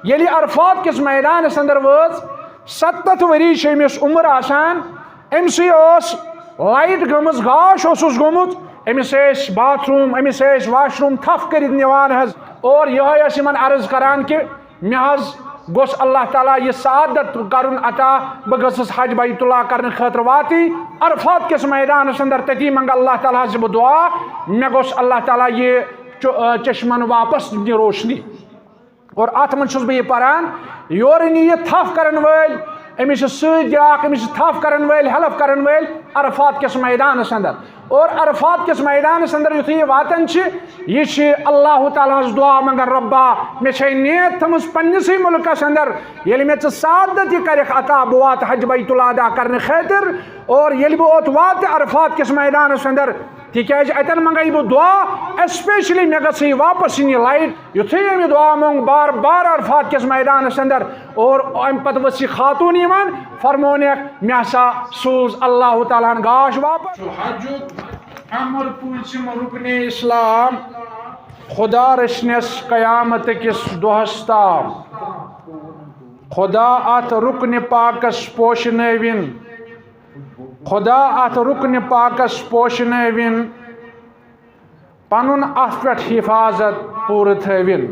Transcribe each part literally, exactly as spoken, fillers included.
ییٚلہِ عرفات کِس میدانس اندر وٲژ، ستتھ ؤری چھِ أمِس عمر آسان، أمۍ سٕے اوس لایٹ گٔمٕژ، گاش اوسُس گوٚمُت، أمِس ٲسۍ باتھ روٗم، أمِس ٲسۍ واش روٗم تھپھ کٔرِتھ نِوان حظ۔ اور یِہوٚے ٲسۍ یِمن عرض کران کہِ مےٚ حظ گوٚژھ اللہ تعالیٰ یہِ سعادت کرُن عطا، بہٕ گٔژھٕس حج بیت اللہ کرنہٕ خٲطرٕ واتٕنۍ۔ عرفات کِس میدانس اندر تٔتی منگہٕ اللہ تعالیٰ ہس زِ بہٕ دعا، مےٚ گوٚژھ اللہ تعالیٰ یہِ چ-، چشمن واپس دِنہِ روشنی۔ اور اتھ منٛز چھُس بہٕ یہِ پران، یورٕ نِیہِ تھپھ کرن وٲلۍ، أمِس چھِ سۭتۍ بیٛاکھ، أمِس چھِ تھپھ کرن وٲلۍ، ہیلپ کرن وٲلۍ عرفات کِس میدانس اندر۔ اور عرفات کِس میدانس اندر یُتھُے یہِ واتان چھِ، یہِ چھِ اللہ تعالیٰ ہس دعا منگان، رۄبا، مےٚ چھے نیت تھٲمٕژ پننِسٕے مُلکس اندر، ییٚلہِ مےٚ ژٕ سعادت یہِ کرکھ عطا، بہٕ واتہٕ حج بیت اللہ ادا کرنہٕ خٲطرٕ۔ اور ییٚلہِ بہٕ اوٚت واتہٕ عرفات کِس میدانس اندر، تِکیازِ اتٮ۪ن منگے بہٕ دعا، اسپیشلی مےٚ گژھِ واپس یِنۍ یہِ لایٹ۔ یُتھُے أمۍ یہِ دعا مۄنگ بار بار عرفات کِس میدانس اندر، اور امہِ پتہٕ ؤژھ یہِ خاتون یِوان، فرمونکھ، مےٚ ہسا سوٗز اللہ تعالیٰ ہن گاش واپس۔ چھُ حجُک امر پوٗنٛژِم رُکنِ اسلام، خدا رٔچھنس قیامت کِس دۄہس تام۔ خدا اتھ رُکنِ پاکس پوشنٲوِن، خدا اتھ رُکنِ پاکس پوشنٲوِن، پنُن اتھ پٮ۪ٹھ حفاظت پوٗرٕ تھٲوِن۔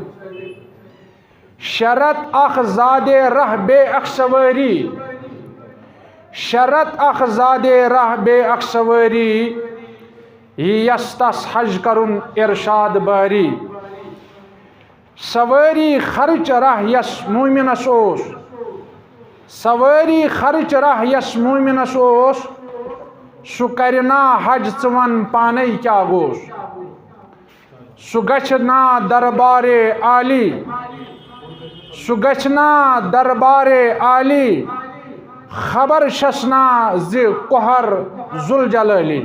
شرط اکھ زادے راہ بے اکھ سوٲری، شرط اکھ زادے راہ بے اکھ سوٲری، یہِ یس تس حج کرُن ارشاد باری۔ سوٲری خرچ راہ یس مومنس اوس، سوٲری خرچ راہ یس مومنس اوس، سُہ کرِ نا حج، ژٕ ون پانے کیٛاہ گوس۔ سُہ گژھِ نا دربارِ عالی، سُہ گژھِ نا دربارِ عالی، خبر چھس نا زِ قہر ذوالجلالی۔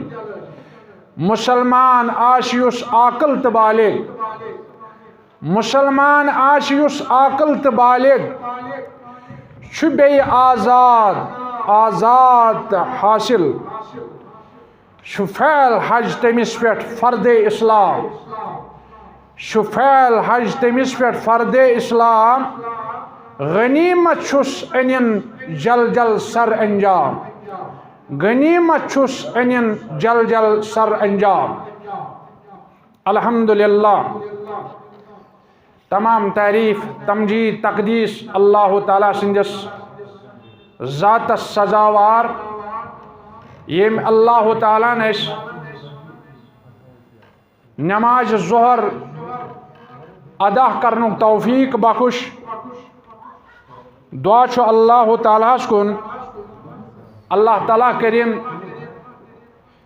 مسلمان آسہِ یُس عاقل تہٕ بالغ، مسلمان آسہِ یُس عاقل تہٕ بالغ، چھُ بیٚیہِ آزاد، آزاد تہٕ حاصل۔ چھُ فعل حج تٔمِس پٮ۪ٹھ فرضِ اسلام، چھُ فعل حج تٔمِس پٮ۪ٹھ فرضِ اسلام۔ غنیمت چھُس أنِن جل جل سر انجام، غنیمت چھُس أنِن جل جل سر انجام۔ الحمدللہ، تمام تعریف، تمجید، تقدیس اللہ تعالیٰ سٕنٛدِس ذاتس سزاوار، ییٚمۍ اللہ تعالیٰ ہن اَسہِ نماز ظہر ادا کرنُک توفیق بخش۔ دعا چھُ اللہ تعالیٰ ہس کُن، اللہ تعالیٰ کٔرِن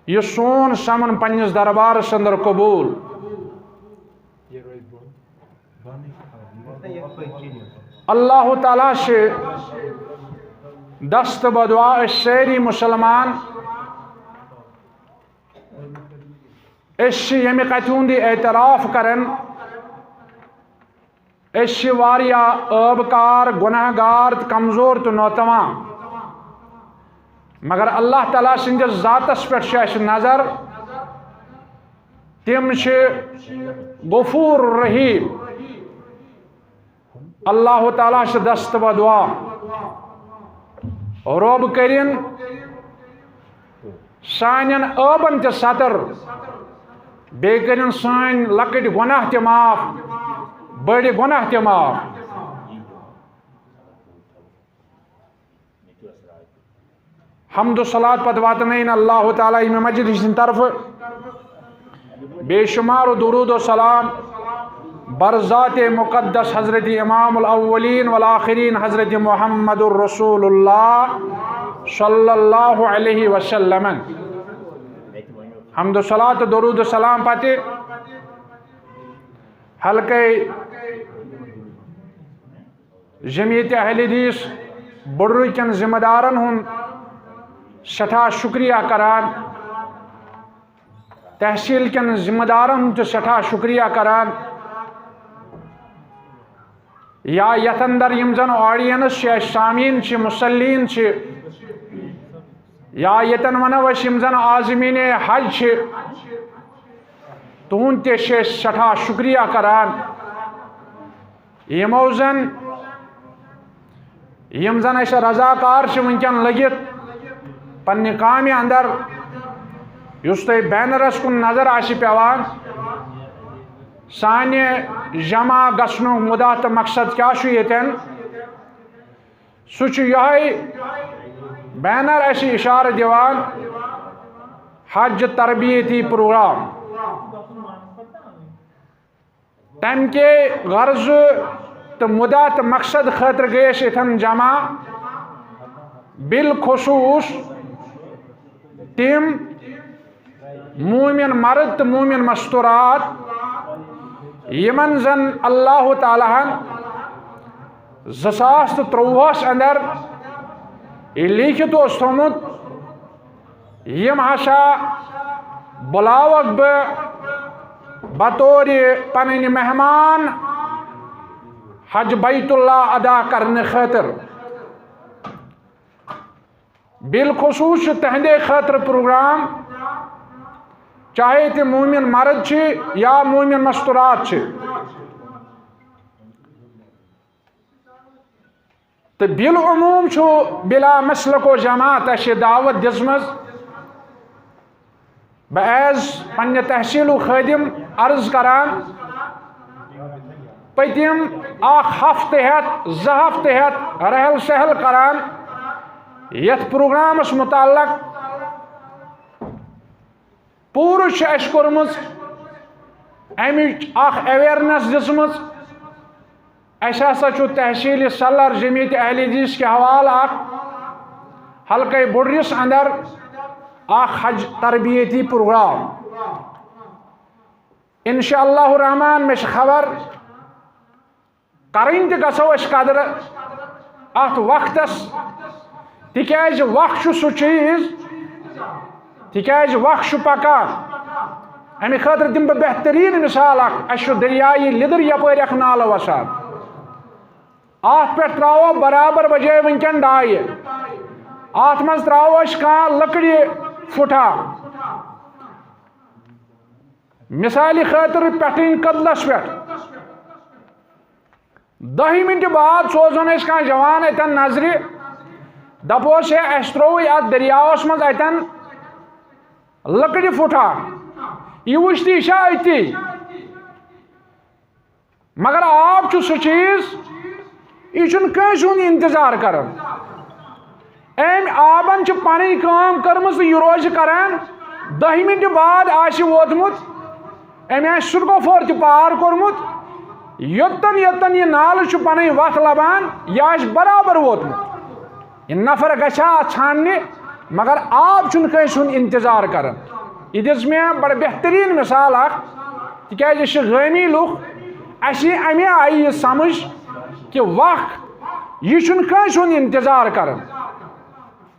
یہِ سون سمن پننِس دربارس اندر قبول۔ اللہ تعالیٰ چھِ دست بدعا أسۍ سٲری مسلمان، أسۍ چھِ ییٚمہِ کتھِ ہُنٛد یہِ اعتراف کران، أسۍ چھِ واریاہ عٲبکار، گۄناہ گار تہٕ کمزور تہٕ ناتواں، مگر اللہ تعالیٰ سٕنٛدِس ذاتس پٮ۪ٹھ چھِ اَسہِ نظر۔ تِم چھِ غفور رحیم۔ اللہ تعالیٰ چھِ دست بدعا، رۄب کٔرِن سانٮ۪ن عٲبن تہِ ستر، بیٚیہِ کٔرِن سٲنۍ لۄکٕٹۍ گۄناہ تہِ معاف، بٔڑۍ گۄناہ تہِ معاف۔ حمد و صلات پتہٕ واتنٲیِن اللہ تعالیٰ ییٚمہِ مجلس سٕنٛدِ طرفہٕ بے شمار درود و سلام بر ذات مقدس حضرت امام الاولین والآخرین حضرت محمد الرسول اللہ صلی اللہ علیہ وسلم۔ حمد و صلات و درود و سلام پتہٕ حلقے جمعیت اہل حدیث بُڈرُکٮ۪ن ذمہ دارن ہُنٛد سٮ۪ٹھاہ شُکریہ کران، تحصیل کٮ۪ن ذمہ دارن ہُنٛد تہِ سٮ۪ٹھاہ شُکریہ کران، یا یتھ اندر یِم زن audience چھِ، اَسہِ سامعیٖن چھِ، مصلین چھِ، یا ییٚتٮ۪ن ونو أسۍ یِم زن عازمین حج چھِ، تُہُنٛد تہِ چھِ أسۍ سٮ۪ٹھاہ شُکریہ کران۔ یِمو زن یِم زن اَسہِ رضاکار چھِ وٕنکٮ۪ن لٔگِتھ پننہِ کامہِ اندر، یُس تۄہہِ بینرس کُن نظر آسہِ پٮ۪وان، سانہِ جمع گژھنُک مُدعا تہٕ مقصد کیٛاہ چھُ ییٚتٮ۪ن؟ سُہ چھُ یِہوٚے بینر اَسہِ اِشارٕ دِوان حج تربیتی پروگرام۔ تَمہِ کہِ غرضہٕ تہٕ مُدعا تہٕ مقصد خٲطرٕ گٔے أسۍ ییٚتٮ۪ن جمع، بالخصوص تِم مومن مرد تہٕ مومن مستورات، یِمن زن اللہ تعالیٰ ہن زٕ ساس تہٕ ترٛۆوُہس اندر یہِ لیٖکھِتھ اوس تھوٚومُت، یِم ہسا بُلاوکھ بہٕ بطور پنٕنۍ مہمان حج بیت اللہ ادا کرنہٕ خٲطرٕ۔ بالخصوص چھُ تہندے خٲطرٕ پروگرام، چاہے تِم مومن مرد چھِ یا مومن مستورات چھِ۔ تہٕ بالعموم چھُ بلا مسلک و جماعت اَسہِ دعوت دِژمٕژ۔ بہٕ ایز پننہِ تحصیلُک خٲدِم عرض کران، پٔتِم اکھ ہفتہٕ ہٮ۪تھ، زٕ ہفتہٕ ہٮ۪تھ رحل سہل کران یتھ پروگرامس متعلق۔ پوٗرٕ چھِ اَسہِ کوٚرمُت اَمِچ اکھ awareness دِژمٕژ۔ اَسہِ ہسا چھُ تحصیل سلر جمعیت اہل حدیث کہِ حوالہٕ اکھ حلقہ بُڈرِس اندر اکھ حج تربیتی پروگرام۔ انشاء اللہ الرحمن، مےٚ چھِ خبر، کرٕنۍ تہِ گژھو أسۍ قدر اتھ وقتس، تِکیازِ وقت چھُ سُہ چیز، تِکیازِ وقت چھُ پکان۔ امہِ خٲطرٕ دِمہٕ بہٕ بہتریٖن مثال اکھ۔ اسہِ چھُ دٔریایہِ لیٚدٕر یپٲرۍ اکھ نالہٕ وسان، اتھ پٮ۪ٹھ تراوو برابر بجے وٕنکٮ۪ن ڈایہِ، اتھ منٛز تراوو أسۍ کانٛہہ لٔکرِ پھُٹھا، مثالہِ خٲطرٕ پٮ۪ٹھٕنۍ کدلس پٮ۪ٹھ۔ دَہہِ مِنٹہِ بعد سوزون أسۍ کانٛہہ جوان اَتٮ۪ن نظرِ، دَپوس، ہے، اَسہِ ترٛووُے اَتھ دٔریاوَس منٛز اَتٮ۪ن لٔکرِ پھُٹھا، یہِ وٕچھ تہٕ یہِ چھا أتی؟ مگر آب چھُ سُہ چیٖز، یہِ چھُنہٕ کٲنٛسہِ ہُنٛد اِنتظار کران۔ أمۍ آبن چھِ پنٕنۍ کٲم کٔرمٕژ تہٕ یہِ روزِ کران۔ دَہہِ مِنٹہِ بعد آسہِ ووتمُت، أمۍ آسہِ سُہ کۄپھور تہِ پار کوٚرمُت۔ یوٚتن یوٚتن یہِ نالہٕ چھُ پنٕنۍ وَتھ لبان، یہِ آسہِ برابر ووتمُت۔ یہِ نفر گژھِ ہا ژھانڈنہِ، مگر آب چھُنہٕ کٲنٛسہِ ہُنٛد اِنتظار کران۔ یہِ دِژ مےٚ بڑٕ بہتریٖن مثال اکھ، تِکیازِ أسۍ چھِ گٲمی لُکھ، اَسہِ یی اَمے آیہِ یہِ سمجھ کہِ وق، یہِ چھُنہٕ کٲنٛسہِ ہُنٛد اِنتظار کران۔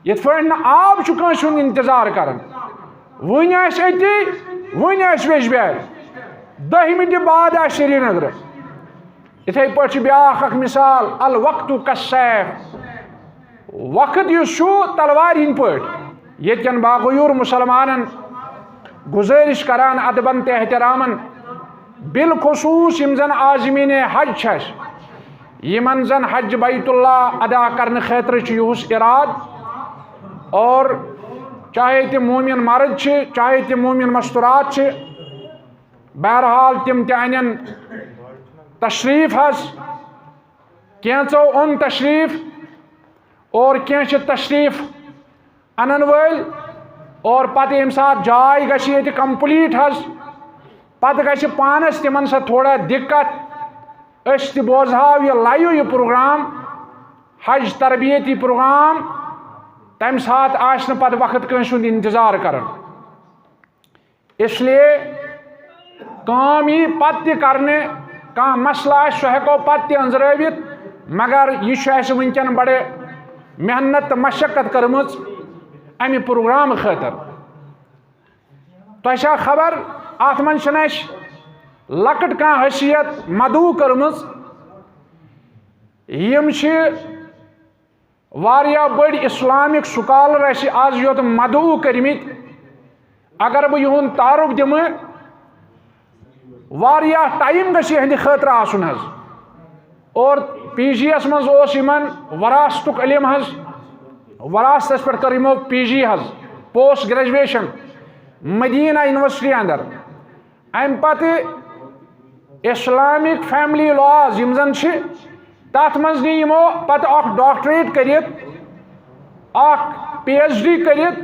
یِتھ پٲٹھۍ نہٕ آب چھُ کٲنٛسہِ ہُنٛد اِنتظار کران، وٕنۍ آسہِ أتی، وٕنۍ آسہِ ویٚجبیارِ، دَہہِ مِنٹہِ بعد آسہِ سرینگرٕ۔ یِتھَے پٲٹھۍ چھِ بیٛاکھ اکھ مثال، الوقت کالسیف، وقت یُس چھُ تلوارِ ہِنٛدۍ پٲٹھۍ۔ ییٚتہِ کٮ۪ن باغیور مُسلمانن گُزٲرِش کران ادبن تہٕ احترامن، بالخصوص یِم زن عازمین حج چھِ اَسہِ، یِمن زن حج بیت اللہ ادا کرنہٕ خٲطرٕ چھُ یِہُس ارادٕ، اور چاہے تِم مومن مرد چھِ، چاہے تِم مومن مستورات چھِ، بہرحال تِم تہِ انن تشریف حظ۔ کینٛژو اوٚن تشریف اور کینٛہہ چھِ تشریف انن وٲلۍ، اور پتہٕ ییٚمہِ ساتہٕ جاے گژھِ ییٚتہِ complete حظ، پتہٕ گژھِ پانس تِمن سۄ تھوڑا دِقت۔ أسۍ تہِ بوزہاو یہِ live یہِ پروگرام، حج تربیتی پروگرام، تمہِ ساتہٕ آسہِ نہٕ پتہٕ وقت کٲنٛسہِ ہُنٛد انتظار کران۔ اس لیے کٲم یی پتہٕ تہِ کرنہٕ، کانٛہہ مسلہٕ آسہِ، سُہ ہٮ۪کو پتہٕ تہِ أنٛزرٲوِتھ، مگر یہِ چھُ اَسہِ وٕنکٮ۪ن بڑٕ محنت تہٕ مشقت کٔرمٕژ اَمہِ پروگرام خٲطرٕ۔ تۄہہِ چھا خبر، اَتھ منٛز چھِنہٕ اَسہِ لۄکٕٹ کانٛہہ حیثیت مدعو کٔرمٕژ۔ یِم چھِ واریاہ بٔڑۍ Islamic scholar اَسہِ آز یوت مدعو کٔرمٕتۍ۔ اگر بہٕ یِہُنٛد تعارُف دِمہٕ، واریاہ time گژھِ یِہنٛدِ خٲطرٕ آسُن حظ۔ اور پی جی یس منٛز اوس یِمن وراثتُک علم حظ، وراثتس پٮ۪ٹھ کٔر یِمو پی جی حظ، پوسٹ گریجویشن مدینہ یونیورسٹی اندر۔ امہِ پتہٕ اسلامک فیملی لاز یِم زن چھِ، تتھ منٛز نی یِمو پتہٕ اکھ ڈاکٹریٹ کٔرِتھ، اکھ پی ایچ ڈی کٔرِتھ،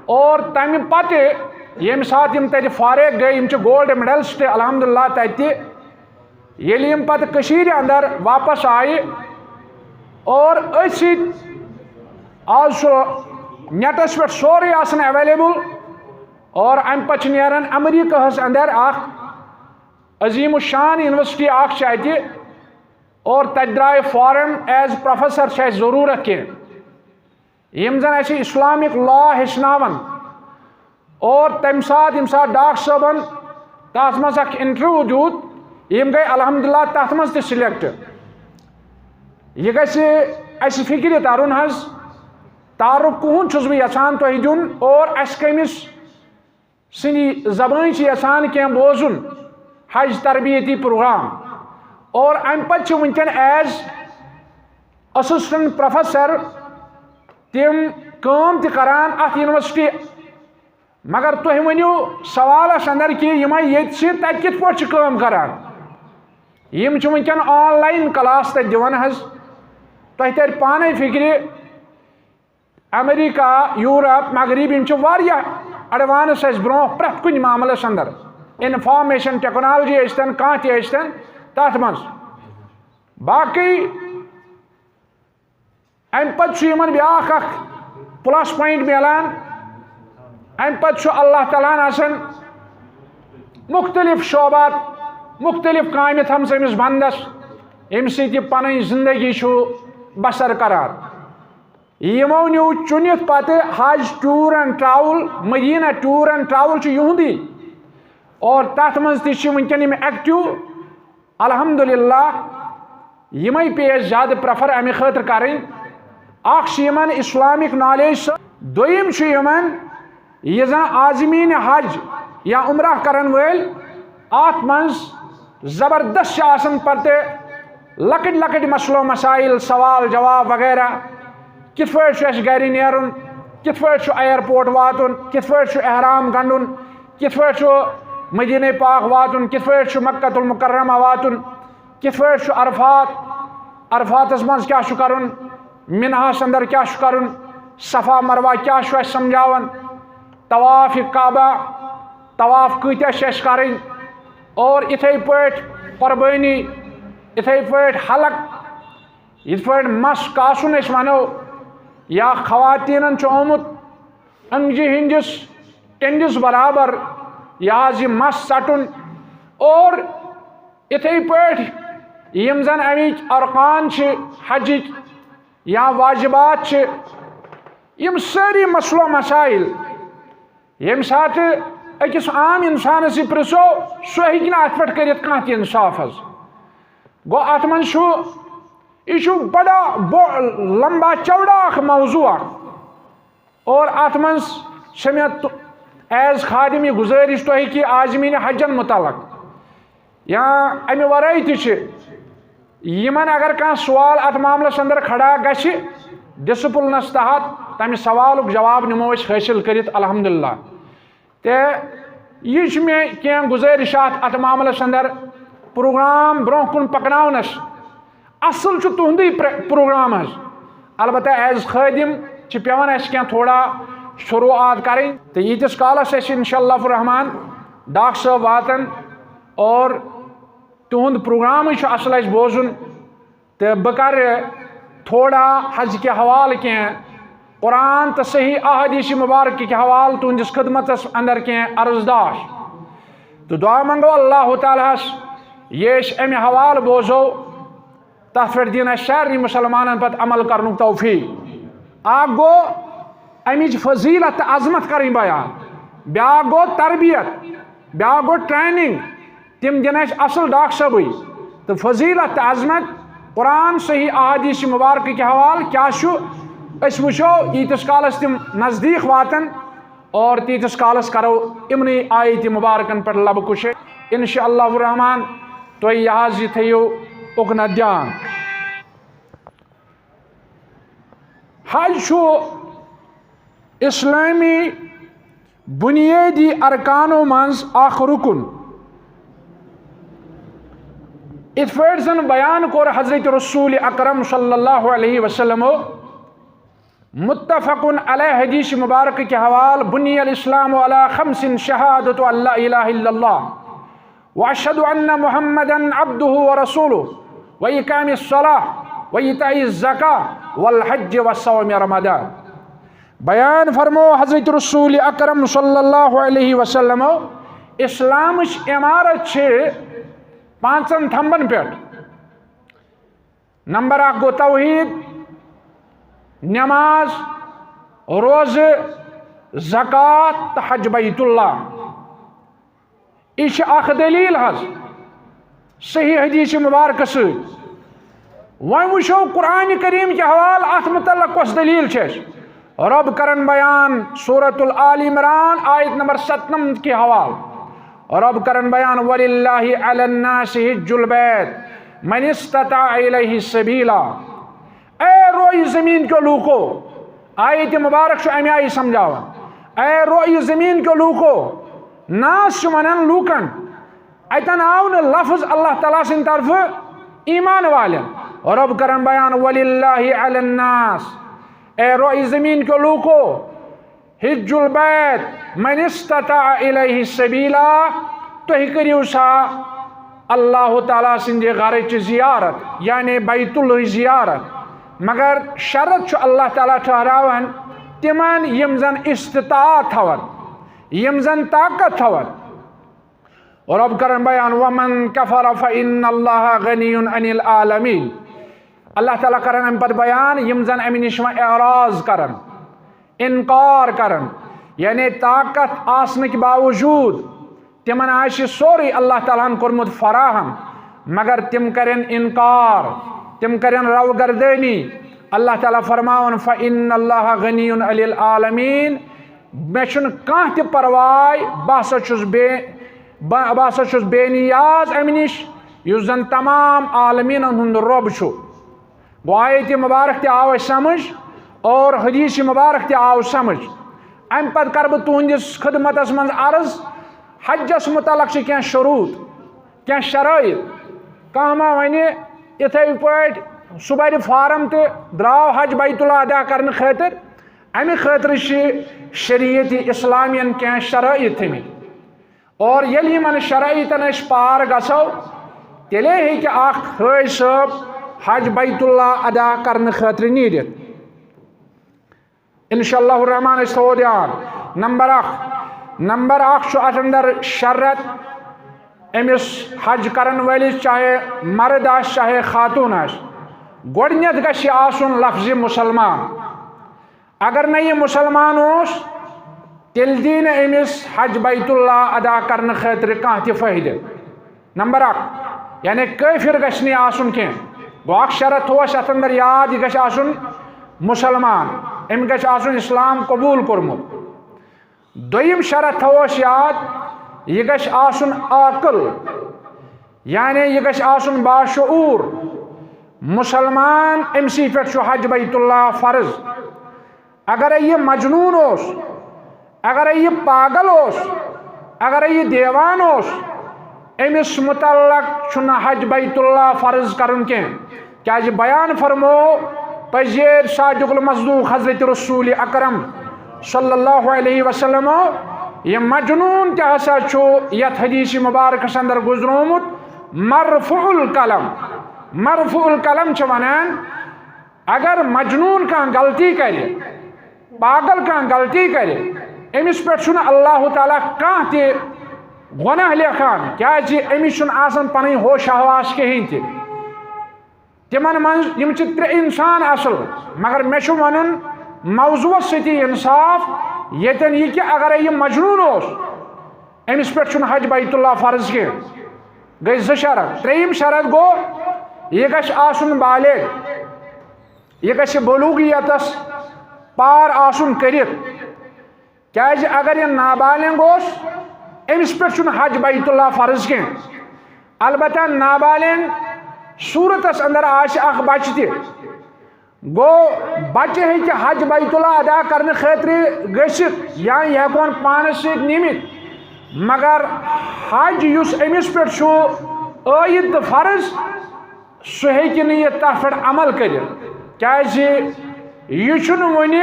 اور تمہِ پتہٕ ییٚمہِ ساتہٕ یِم تتہِ فارغ گٔے، یِم چھِ گولڈ میڈلسٹ الحمدللہ تتہِ۔ ییٚلہِ یِم پتہٕ کٔشیٖرِ اندر واپس آیہِ، اور أتھۍ سۭتۍ آز چھُ نیٹس پٮ۪ٹھ سورُے آسان ایویلیبل، اور امہِ پتہٕ چھِ نیران امریکہس اندر اکھ عظیم الشان یونیورسٹی اکھ چھِ اتہِ، اور تتہِ درٛایہِ فارم ایز پروفیسر چھِ اسہِ ضروٗرت کینٛہہ، یِم زن اسہِ اسلامک لا ہیٚچھناون۔ اور تمہِ ساتہٕ ییٚمہِ ساتہٕ ڈاکٹر صٲبن تتھ منٛز اکھ انٹرویو دیُت، یِم گٔے الحمدللہ تتھ منٛز تہِ سلیکٹ۔ یہِ گژھِ اسہِ فکرِ ترُن حظ، تعارُف کُہُنٛد چھُس بہٕ یژھان تۄہہِ دیُن اور اسہِ کٔمِس سٕنٛدِ زبٲنۍ چھِ یژھان کینٛہہ بوزُن، حج تربیتی پروگرام۔ اور امہِ پتہٕ چھِ وٕنکیٚن ایز اسسٹنٹ پروفیسر تِم کٲم تہِ کران اتھ یونیورسٹی۔ مگر تُہۍ ؤنِو سوالس اندر کہِ یِمے ییٚتہِ چھِ، تتہِ کِتھ پٲٹھۍ چھِ کٲم کران؟ یِم چھِ وٕنکیٚن آن لاین کلاس تتہِ دِوان حظ۔ تۄہہِ ترِ پانے فکرِ، امریکہ، یورپ، مغرب، یِم چھِ واریاہ ایڈوانس اَسہِ برونٛہہ پرٛٮ۪تھ کُنہِ معاملس اندر، انفارمیشن ٹیکنالوجی ٲسۍتن، کانٛہہ تہِ ٲسۍتن تتھ منٛز۔ باقٕے امہِ پتہٕ چھُ یِمن بیٛاکھ اکھ پلس پوینٹ میلان، امہِ پتہٕ چھُ اللہ تعالیٰ ہن آسان مختلف شعبات، مختلف کامہِ تھٲمژٕ أمِس بندس، ییٚمہِ سۭتۍ یہِ پنٕنۍ زندگی چھُ بسر کران۔ یِمو نیوٗ چُنِتھ پتہٕ حج tour and travel, Madina tour and travel چھُ یِہُنٛدُے۔ اور تتھ منٛز تہِ چھِ وٕنکیٚن یِم ایکٹیو۔ الحمدللہ، یِمے پیٚیہِ اَسہِ زیادٕ پریفر امہِ خٲطرٕ کرٕنۍ۔ اکھ چھِ یِمن اسلامک نالیج، دوٚیِم چھُ یِمن یہِ زن عازمین حج یا عمرہ کرن وٲلۍ، اتھ منٛز زبردست چھِ آسان پتہٕ لۄکٕٹۍ لۄکٕٹۍ مسلہٕ و مسائل، سوال جواب وغیرہ۔ کِتھ پٲٹھۍ چھُ اَسہِ گرِ نیرُن، کِتھ پٲٹھۍ چھُ ایئرپورٹ واتُن، کِتھ پٲٹھۍ چھُ احرام گنڈُن، کِتھ پٲٹھۍ چھُ مدینہ پاک واتُن، کِتھ پٲٹھۍ چھُ مکہ المکرمہ واتُن، کِتھ پٲٹھۍ چھُ عرفات، عرفاتس منٛز کیٛاہ چھُ کرُن، مناہس اندر کیٛاہ چھُ کرُن، صفا مروہ کیٛاہ چھُ اَسہِ سمجھاوان، طواف کعبہ، طواف کۭتیاہ چھِ اَسہِ کرٕنۍ، اور یِتھے پٲٹھۍ قربٲنی، یِتھے پٲٹھۍ حلق، یِتھ پٲٹھۍ مَس کاسُن أسۍ وَنو، یا خواتیٖنَن چھُ آمُت أنٛگجہِ ہٕنٛدِس ٹیٚنٛڈِس برابر یہِ حظ یہِ مَس ژَٹُن، اور یِتھے پٲٹھۍ یِم زَن اَمِکۍ ارکان چھِ حجِکۍ یا واجبات چھِ، یِم سٲری مسلہٕ مسائل ییٚمہِ ساتہٕ أکِس عام اِنسانَس یہِ پرٛژھو، سُہ ہیٚکہِ نہٕ اَتھ پٮ۪ٹھ کٔرِتھ کانٛہہ تہِ اِنصاف حظ۔ گوٚو اَتھ منٛز چھُ، یہِ چھُ بڑا بو-، لمبا چوڑا اکھ موضوع اکھ۔ اور اَتھ منٛز چھےٚ مےٚ تُ-، ایز خادم یہِ گُزٲرِش تۄہہِ کہِ عازمین حجن متعلق یا اَمہِ ورٲے تہِ چھِ یِمن اگر کانٛہہ سوال اَتھ معاملس اندر کھڑا گژھِ، ڈسپلنس تحت تَمہِ سوالُک جواب نِمو أسۍ حٲصِل کٔرِتھ الحمدللہ۔ تہٕ یہِ چھِ مےٚ کینٛہہ گُزٲرِشات اَتھ معاملَس اندر پروگرام برونٛہہ کُن پَکناونَس۔ اَصٕل چھُ تُہُنٛدُے پرٛ-، پروگرام حظ۔ البتہ ایز خٲدِم چھِ پٮ۪وان اَسہِ کینٛہہ تھوڑا شروٗعات کَرٕنۍ۔ تہٕ ییٖتِس کالَس اَسہِ اِنشاء اللہ الرحمٰن ڈاکٹر صٲب واتَن اور تِہُنٛد پروگرامٕے چھُ اَصٕل اَسہِ بوزُن، تہٕ بہٕ کرٕ تھوڑا حج کہِ حوالہٕ کینٛہہ قرآن تہٕ صحیح احادیث مبارکہ کہِ حوالہٕ تُہنٛدِس خدمتس اندر کینٛہہ عرض داش۔ تہٕ دعا منگو اللہ تعالیٰ ہس، یہِ أسۍ امہِ حوالہٕ بوزو، تتھ پٮ۪ٹھ دِن اسہِ سارنٕے مسلمانن پتہٕ عمل کرنُک توفیق۔ اکھ گوٚو امِچ فضیلت تہٕ عظمت کرٕنۍ بیان، بیاکھ گوٚو تربیت، بیاکھ گوٚو ٹریننگ، تِم دِن اَسہِ اَصٕل ڈاکٹر صٲبٕے۔ تہٕ فضیلت تہٕ عظمت قرآن صحیح احادیث مبارکہٕ کہِ حوالہٕ کیٛاہ چھُ، أسۍ وٕچھو ییٖتِس کالَس تِم نزدیٖک واتَن اور تیٖتِس کالَس کَرو یِمنٕے آیتہِ مبارکَن پٮ۪ٹھ لَبہٕ کُشٲدۍ۔ اِنشاء اللہ الرحمٰن، تُہۍ یہِ حظ یہِ تھٲیِو اُکنَتھ دھیان۔ حج چھُ اسلٲمی بُنیٲدی ارکانو منٛز اکھ رُکُن۔ یِتھ پٲٹھۍ زن بیان کوٚر حضرت رسول اکرم صلی اللہ علیہ وسلمو، متفق علیہ حدیث مبارک کہِ حوالہٕ، بنی الاسلام علی خمس، شہادت ان لا الہ الا اللہ، واشهد ان محمدا عبده ورسوله، واقام الصلاة، وایتاء الزکاة، والحج وصوم رمضان۔ بیان فرمو حضرت رسول اکرم صلی اللہ علیہ وسلم، اسلامٕچ عمارت چھِ پانٛژن تھمبن پٮ۪ٹھ۔ نمبر اکھ گوٚو توحید، نماز، روزٕ، زکوٰۃ تہٕ حج بیت اللہ۔ یہِ چھِ اکھ دلیل حظ صحیح حدیث مبارکہ سۭتۍ۔ وۄنۍ وٕچھو قرآن کریم کہِ حوالہٕ اتھ متعلق کۄس دلیل چھِ اَسہِ۔ رب کرن بیان سورۃ الآل عمران آیت نمبر ستنمتھ کہِ حوالہٕ۔ رب کرن بیان، "وللہ علی الناس حج البیت من استطاع الیہ سبیلا"۔ اے روئے زمین کیو لوکو، آیت مبارک چھُ اَمہِ آیہِ سمجھاوان، اے روئے زمین کیو لوکو، ناس چھُ وَنان لوٗکن، اَتٮ۪ن آو نہٕ لفظ اللہ تعالیٰ سٕنٛدِ طرفہٕ ایمان والٮ۪ن۔ رب کرن بیان، "وللہ علی الناس"، اے روئے زمین کیو لوکو، حج البیت من استطاع الیہ سبیلا، تُہۍ کٔرِو سا اللہ تعالیٰ سٕنٛدِ گرٕچ زیارت، یعنی بیت اللہٕچ زیارت۔ مگر شرط چھُ اللہ تعالیٰ ٹھہراوان تِمن یِم زن استطاعت تھاون، یِم زن طاقت تھاون۔ اور رب کرن بیان، "ومن کفر فإن اللہ غنی عن العالمین"۔ اللہ تعالیٰ کرن امہِ پتہٕ بیان یِم زن امہِ نِش وۄنۍ اعراض کرن، انکار کرن، یعنی طاقت آسنٕکۍ باوجود تِمن آسہِ سورُے اللہ تعالیٰ ہن کوٚرمُت فراہم، مگر تِم کرن انکار، تِم کرن روگردٲنی۔ اللہ تعالیٰ فرماوان، "فإن اللہ غنی عن العالمین"، مےٚ چھُنہٕ کانٛہہ تہِ پرواے، بہٕ ہسا چھُس بے، بہٕ، بہٕ ہسا چھُس بے نیاز اَمہِ نِش یُس زن تمام عالمیٖنن ہُنٛد رۄب چھُ۔ گوٚو آیت مبارک تہِ آو اَسہِ سمجھ اور حدیث مبارک تہِ آو سمجھ۔ اَمہِ پتہٕ کرٕ بہٕ تُہنٛدِس خدمتس منٛز عرض، حجس متعلق چھِ کینٛہہ شروٗط، کینٛہہ شرٲیط۔ کانٛہہ ما وَنہِ یِتھَے پٲٹھۍ سُہ بَرِ فارم تہٕ درٛاو حج بیت اللہ ادا کرنہٕ خٲطرٕ، اَمہِ خٲطرٕ چھِ شریعت اسلامیَن کینٛہہ شرٲیط تھٲمٕتۍ۔ اور ییٚلہِ یِمن شرٲیطن أسۍ پار گژھو، تیٚلے ہیٚکہِ اکھ حٲج صٲب حج بیت اللہ ادا کرنہٕ خٲطرٕ نیٖرِتھ۔ انشاء اللہ الرحمن أسۍ تھاوو دھیان۔ نمبر اکھ، نمبر اکھ چھُ اتھ اندر شرط أمِس حج کرن وٲلِس، چاہے مرد آسہِ چاہے خاتون آسہِ، گۄڈٕنیتھ گژھِ یہِ آسُن لفظِ مسلمان۔ اگر نہٕ یہِ مسلمان اوس، تیٚلہِ دی نہٕ أمِس حج بیت اللہ ادا کرنہٕ خٲطرٕ کانٛہہ تہِ فٲیدٕ۔ نمبر اکھ، یعنی کٲفِر گژھِ نہٕ یہِ آسُن کینٛہہ۔ گوٚو، اکھ شرط تھوو اَسہِ اَتھ اندر یاد، یہِ گژھِ آسُن مسلمان، أمۍ گژھِ آسُن اسلام قبول کوٚرمُت۔ دوٚیِم شرط تھوو أسۍ یاد، یہِ گژھِ آسُن عاقل، یعنی یہِ گژھِ آسُن باشعوٗر مسلمان، أمۍ سٕے پٮ۪ٹھ چھُ حج بیت اللہ فرض۔ اگرے یہِ مجنون اوس، اگرے یہِ پاگل اوس، اگرے یہِ دیوان اوس، أمِس متعلق چھُنہٕ حج بیت اللہ فرض کرُن کینٛہہ۔ کیازِ بیان فرمو پزیر صادق المصدوق حضرت رسول اکرم صلی اللہ علیہ وسلم، یہِ مجنون تہِ ہسا چھُ یتھ حدیث مبارکس اندر گزرومُت مرفوع القلم۔ مرفوع القلم چھِ ونان، اگر مجنون کانٛہہ غلطی کرِ، پاگل کانٛہہ غلطی کرِ، أمِس پٮ۪ٹھ چھُنہٕ اللہ تعالیٰ کانٛہہ تہِ گۄناہ لیکھان، کیازِ أمِس چھُنہٕ آسان پنٕنۍ ہوش حواس کِہیٖنۍ تہِ۔ تِمن منٛز یِم چھِ ترٛےٚ انسان اصل، مگر مےٚ چھُ ونُن موضوعس سۭتی انصاف، ییٚتٮ۪ن یہِ کہِ اگرے یہِ مجنون اوس، أمِس پٮ۪ٹھ چھُنہٕ حج بیت اللہ فرض کینٛہہ۔ گٔے زٕ شرط۔ ترٛیٚیِم شرط گوٚو، یہِ گژھِ آسُن بالغ، یہِ گژھِ بلوغیتس پار آسُن کٔرِتھ۔ کیازِ اگر یہِ نابالغ اوس، أمِس پٮ۪ٹھ چھُنہٕ حج بیت اللہ فرض کینٛہہ۔ البتہ نابالغ صورتس اندر آسہِ اکھ بچہِ تہِ، گوٚو، بچہِ ہیٚکہِ حج بیت اللہ ادا کرنہٕ خٲطرٕ گٔژھِتھ یا یہِ ہٮ۪کون پانس سۭتۍ نِمِتھ، مگر حج یُس أمِس پٮ۪ٹھ چھُ عٲید تہٕ فرض، سُہ ہیٚکہِ نہٕ یہِ تتھ پٮ۪ٹھ عمل کٔرِتھ، کیازِ یہِ چھُنہٕ وُنہِ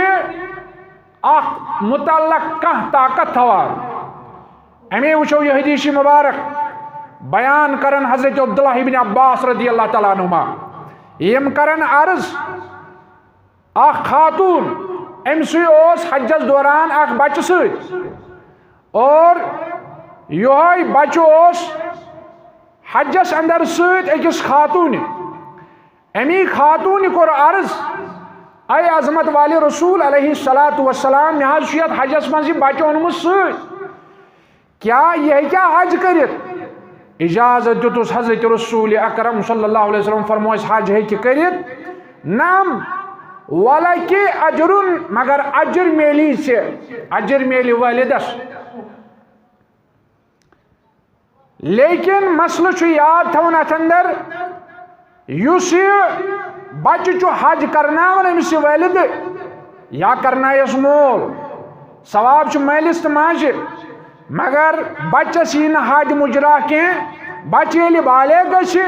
اتھ متعلق کانٛہہ طاقت تھاوان۔ امی وٕچھو یہِ حدیث مبارک بیان کران حضرت عبداللہ ابن عباس رضی اللہ تعالیٰ عنہما۔ یِم کران عرض، اکھ خاتون، أمۍ سٕے اوس حجس دوران اکھ بچہٕ سۭتۍ، اور یِہوٚے بچہٕ اوس حجس اندر سۭتۍ أکِس خاتوٗنہِ۔ امی خاتوٗنہِ کوٚر عرض، اے عظمت والے رسول علیہ الصلوۃ والسلام، مےٚ حظ چھُ یتھ حجس منٛز یہِ بچہٕ اوٚنمُت سۭتۍ، کیٛاہ یہِ ہیٚکیٛاہ حج کٔرِتھ؟ اجازت دیُتُس حضرت رسول اکرم صلی اللہ علیہ وسلم، فرمووُس حج ہیٚکہِ کٔرِتھ۔ نعم، ولکہ اجرن، مگر اجر میلی ژےٚ، اجر میلہِ والدس۔ لیکن مسلہٕ چھُ یاد تھاوُن اتھ اندر، یُس یہِ بچہٕ چھُ حج کرناوان أمِس یہِ والدٕ یا کرنایس مول، ثواب چھُ مٲلِس تہٕ ماجہِ، مگر بچس یی نہٕ حج مجرا کینٛہہ۔ بچہٕ ییٚلہِ بالغ گژھِ،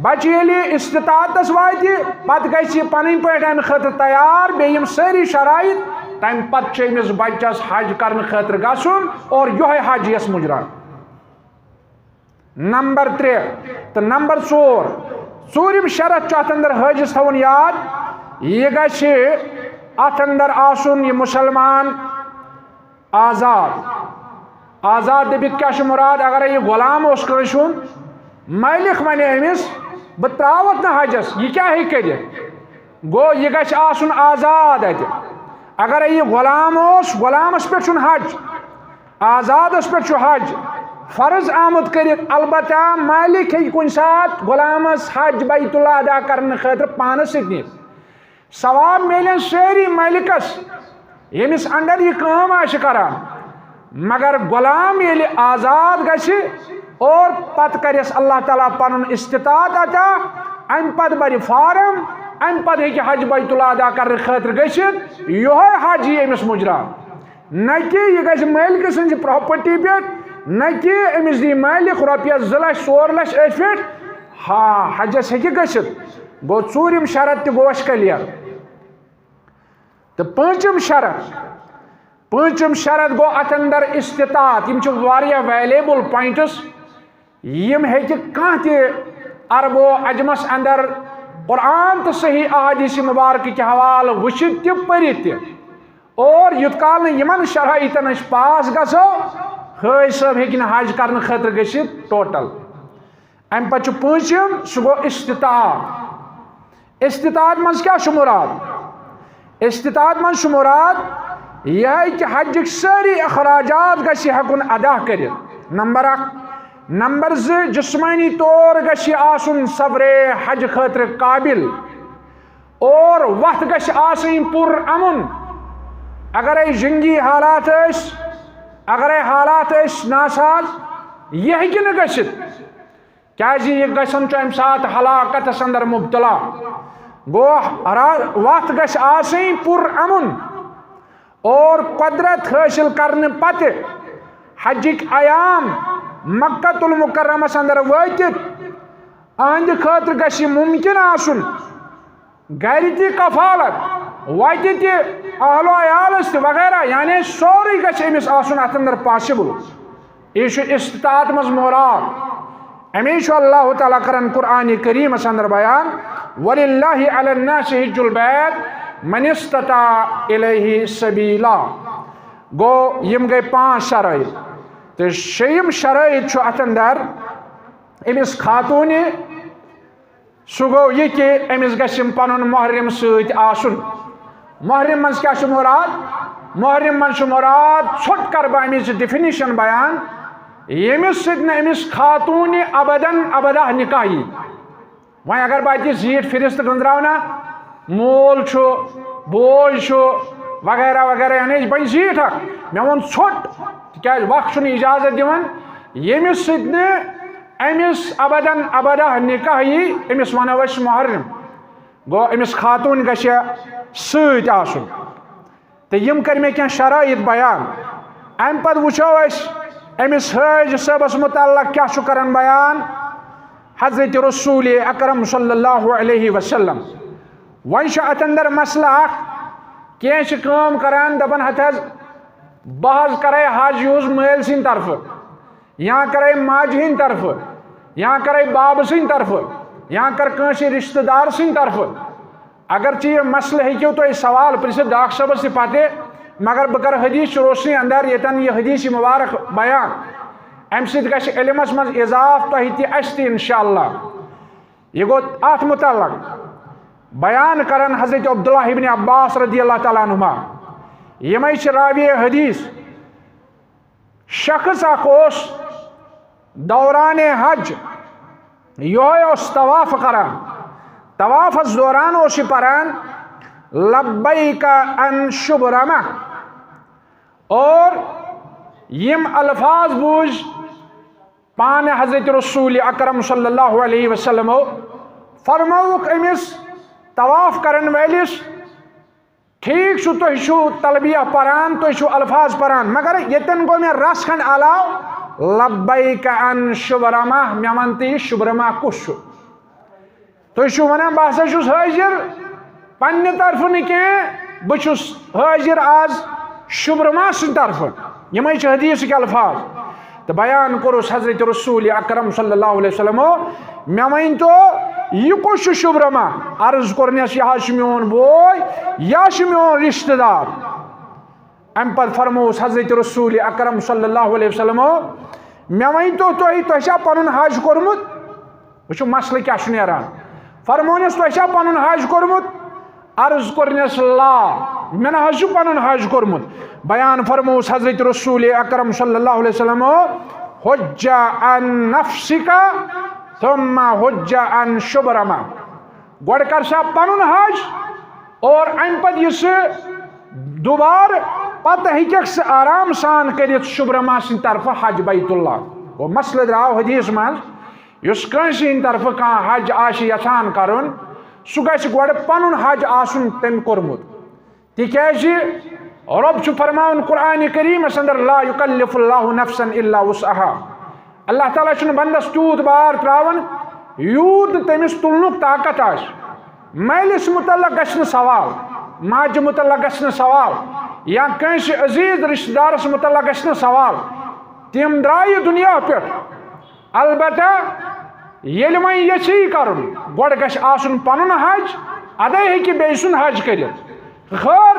بچہٕ ییٚلہِ استطاعتس واتہِ، پتہٕ گژھِ یہِ پنٕنۍ پٲٹھۍ امہِ خٲطرٕ تیار، بیٚیہِ یِم سٲری شرائط، تمہِ پتہٕ چھُ أمِس بچس حج کرنہٕ خٲطرٕ گژھُن اور یِہوٚے حج یِیَس مجرا۔ نمبر ترٛےٚ تہٕ نمبر ژور، ژوٗرِم شرط چھُ اتھ اندر حٲجِس تھاوُن یاد، یہِ گژھِ اتھ اندر آسُن یہِ مسلمان آزاد۔ آزاد دٔپِتھ کیٛاہ چھُ مُراد؟ اگرے یہِ غلام اوس کٲنٛسہِ ہُنٛد، مٲلِک ونہِ أمِس، "بہٕ ترٛاوَتھ نہٕ حجس"، یہِ کیٛاہ ہیٚکہِ کٔرِتھ؟ گوٚو، یہِ گژھِ آسُن آزاد اتہِ۔ اگرے یہِ غلام اوس، غلامس پٮ۪ٹھ چھُنہٕ حج، آزادس پٮ۪ٹھ چھُ حج فرض آمُت کٔرِتھ۔ البتہ مٲلِک ہیٚکہِ کُنہِ ساتہٕ غلامس حج بیت اللہ ادا کرنہٕ خٲطرٕ پانس سۭتۍ نِتھ۔ ثواب میلن سٲری مٲلِکس، ییٚمِس اندر یہِ کٲم آسہِ کران، مگر غلام ییٚلہِ آزاد گژھِ اور پتہٕ کرٮ۪س اللہ تعالیٰ پنُن استطاعت عطا، امہِ پتہٕ برِ فارم، امہِ پتہٕ ہیٚکہِ حج بیت اللہ ادا کرنہٕ خٲطرٕ گٔژھِتھ، یِہوٚے حج یی أمِس مُجرا۔ نہ کہِ یہِ گژھِ مٲلکہٕ سٕنٛزِ پراپرٹی پٮ۪ٹھ، نہ کہِ أمِس دی مٲلِک رۄپیَس زٕ لَچھ، ژور لَچھ أتھۍ پٮ۪ٹھ۔ ہا، حجس ہیٚکہِ گٔژھِتھ۔ گوٚو، ژوٗرِم شرط تہِ گوٚو اَسہِ کلیئر۔ تہٕ پٲنٛژِم شرط، پٲنٛژِم شرط گوٚو اَتھ اندر استطاعت۔ یِم چھِ واریاہ ویلیبل پوائنٹس۔ یِم ہیٚکہِ کانٛہہ تہِ عرب و عجمس اندر قرآن تہٕ صحیح احادیث مبارکہٕ کہِ حوالہٕ وٕچھِتھ تہِ پٔرِتھ تہِ۔ اور یوٚت کال نہٕ یِمن شرائطن أسۍ پاس گژھو، حٲج صٲب ہیٚکہِ نہٕ حج کرنہٕ خٲطرٕ گٔژھِتھ ٹوٹل۔ امہِ پتہٕ چھُ پوٗنٛژِم، سُہ گوٚو استطاعت۔ استطاعت منٛز کیٛاہ چھُ مُراد؟ استطاعت منٛز چھُ مُراد یِہوٚے کہِ حجٕکۍ سٲری اخراجات گژھِ ہٮ۪کُن ادا کٔرِتھ۔ نمبر اکھ۔ نمبر زٕ، جسمٲنی طور گژھِ آسُن سفرِ حج خٲطرٕ قابل اور وتھ گژھِ آسٕنۍ پُر امُن۔ اگرے جنگی حالات ٲسۍ، اگرے حالات ٲسۍ ناساز، یہِ ہیٚکہِ نہٕ گٔژھِتھ۔ کیازِ یہِ گژھن چھُ امہِ ساتہٕ ہلاکتس اندر مبتلا۔ گوٚو، را-، وتھ گژھِ آسٕنۍ پُر امُن اور قدرت حٲصِل کرنہٕ پتہٕ حجٕکۍ ایام مکہ المکرمس اندر وٲتِتھ اہنٛدِ خٲطرٕ گژھِ ممکن آسُن گرِ تہِ کفالت، وتہِ تہِ، اہل و عیالس تہِ وغیرہ، یعنی سورُے گژھِ أمِس آسُن اتھ اندر پاسبل۔ یہِ چھُ استطاعت منٛز مُراد۔ امی چھُ اللہ تعالیٰ کران قرآن کریمس اندر بیان، "وللہ علی الناس حج البیت من استطاع الیہ سبیلا"۔ گوٚو، یِم گٔے پانٛژھ شرٲیط۔ تہٕ شیٚیِم شرٲیط چھُ اتھ اندر أمِس خاتوٗنہِ، سُہ گوٚو یہِ کہِ أمِس گژھِ پنُن محرم سۭتۍ آسُن۔ محرم منٛز کیٛاہ چھُ مُراد؟ محرم منٛز چھُ مُراد، ژھوٚٹ کرٕ بہٕ اَمِچ definition بیان، ییٚمِس سۭتۍ نہٕ أمِس خاتوٗنہِ ابداً ابدہ نکاح یی۔ وۄنۍ اگر بہٕ اَتہِ زیٖٹھ فِرِست گٔنٛزراوٕ نا، مول چھُ، بوے چھُ، وغیرہ وغیرہ، یعنی أسۍ بَنہِ زیٖٹھ اکھ۔ مےٚ ووٚن ژھوٚٹ، تِکیٛازِ وقت چھُنہٕ اجازت دِوان، ییٚمِس سۭتۍ نہٕ أمِس ابداً ابدہ نکاح یی، أمِس وَنو أسۍ محرم۔ گوٚو أمِس خاتوٗن گژھِ سۭتۍ آسُن۔ تہٕ یِم کٔرۍ مےٚ کینٛہہ شرائط بیان۔ اَمہِ پتہٕ وٕچھو أسۍ أمِس حٲج صٲبَس مُتعلق کیٛاہ چھُ کران بیان حضرت رسول اکرم صلی اللہ علیہ وسلم۔ وۄنۍ چھُ اَتھ اندر مسئلہٕ اکھ، کینٛہہ چھِ کٲم کران، دَپان، ہَتھ حظ، بہٕ حظ کرے حج یوٗز مٲلۍ سٕنٛدِ طرفہٕ، یا کرے ماجہِ ہٕنٛدِ طرفہٕ، یا کرے بابہٕ سٕنٛدِ طرفہٕ، یا کر کٲنٛسہِ رشتہٕ دار سٕنٛدِ طرفہٕ۔ اگرچہ یہِ مسئلہٕ ہیٚکِو تُہۍ سوال پرژھِتھ ڈاکٹر صٲبس تہِ پتہٕ، مگر بہٕ کرٕ حدیث چہِ روشنی اندر ییٚتٮ۪ن یہِ حدیث مبارک بیان۔ امہِ سۭتۍ گژھِ علمس منٛز اضافہٕ تۄہہِ تہِ، اسہِ تہِ انشاءاللہ۔ یہِ گوٚو اتھ متعلق بیان کران حضرت عبداللہ ابن عباس رضی اللہ تعالیٰ عنہما۔ یِمے چھِ راوی حدیث۔ شخص اکھ اوس دوران حج یہوے اوس طواف کران۔ طوافس دوران اوس یہِ پران، "لبیک ان شبرمہ"۔ اور یِم الفاظ بوٗزۍ پانہٕ حضرت رسول اکرم صلی اللہ علیہ وسلمو، فرمووُکھ أمِس طواف کرن وٲلِس، "ٹھیک چھُ، تُہۍ چھِو تلبیہ پران، تُہۍ چھِو الفاظ پران، مگر ییٚتٮ۪ن گوٚو مےٚ رژھ کھنڈ علاوٕ، لبیک ان شبرمہ، مےٚ وَن تہٕ یہِ شبرمہ کُس چھُ؟ تُہۍ چھِو وَنان بہٕ ہسا چھُس حٲضِر پننہِ طرفہٕ نہٕ کینٛہہ، بہٕ چھُس حٲضِر آز شبرمہ سٕنٛدِ طرفہٕ۔" یِمے چھِ حدیثٕکۍ الفاظ۔ تہٕ بیان کوٚرُس حضرت رسول اکرم صلی اللہ علیہ وسلمو، "مےٚ ؤنۍ تو، یہِ کُس چھُ شبرمہ؟" عرض کوٚرنس، "یہِ حظ چھُ میون بوے، یہِ حظ چھُ میون رشتہٕ دار۔" امہِ پتہٕ فرمووُس حضرت رسول اکرم صلی اللہ علیہ وسلمو، "مےٚ ؤنۍ تو تُہۍ، تۄہہِ چھا پنُن حج کوٚرمُت؟" وٕچھِو مسلہٕ کیٛاہ چھُ نیران۔ فرمونس، "تۄہہِ چھا پنُن حج کوٚرمُت؟" عرض کوٚرنس، "لا، مےٚ نہ حظ چھُ پنُن حج کوٚرمُت۔" بیان فرمووُس حضرت رسول اکرم صلی اللہ علیہ وسلم، "حج عن نفسک ثم حج عن شبرمہ۔" گۄڈٕ کر سا پنُن حج، اور امہِ پتہٕ یہِ سُہ دوبارٕ، پتہٕ ہیٚککھ سُہ آرام سان کٔرِتھ شبرمہ سٕنٛدِ طرفہٕ حج بیت اللہ۔ گوٚو مسلہٕ درٛاو حدیث منٛز، یُس کٲنٛسہِ ہٕنٛدِ طرفہٕ کانٛہہ حج آسہِ یژھان کرُن، سُہ گژھِ گۄڈٕ پنُن حج آسُن تٔمۍ کوٚرمُت۔ تِکیٛازِ رۄب چھُ فرماوان قرآنِ کریٖمس اندر، "لا یکلف اللہ نفسا الا وسعها۔" اللہ تعالیٰ چھُنہٕ بندس تیوٗت بار تراوان، یوٗت نہٕ تٔمِس تُلنُک طاقت آسہِ۔ مٲلِس متعلق گژھِ نہٕ سوال، ماجہِ متعلق گژھِ نہٕ سوال، یا کٲنٛسہِ عزیز رشتہٕ دارس متعلق گژھِ نہٕ سوال۔ تِم درٛایہِ دُنیا پٮ۪ٹھ۔ البتہ ییٚلہِ وۄنۍ یژھی کرُن، گۄڈٕ گژھِ آسُن پنُن حج، ادے ہیٚکہِ بیٚیہِ سُنٛد حج کٔرِتھ۔ خٲر،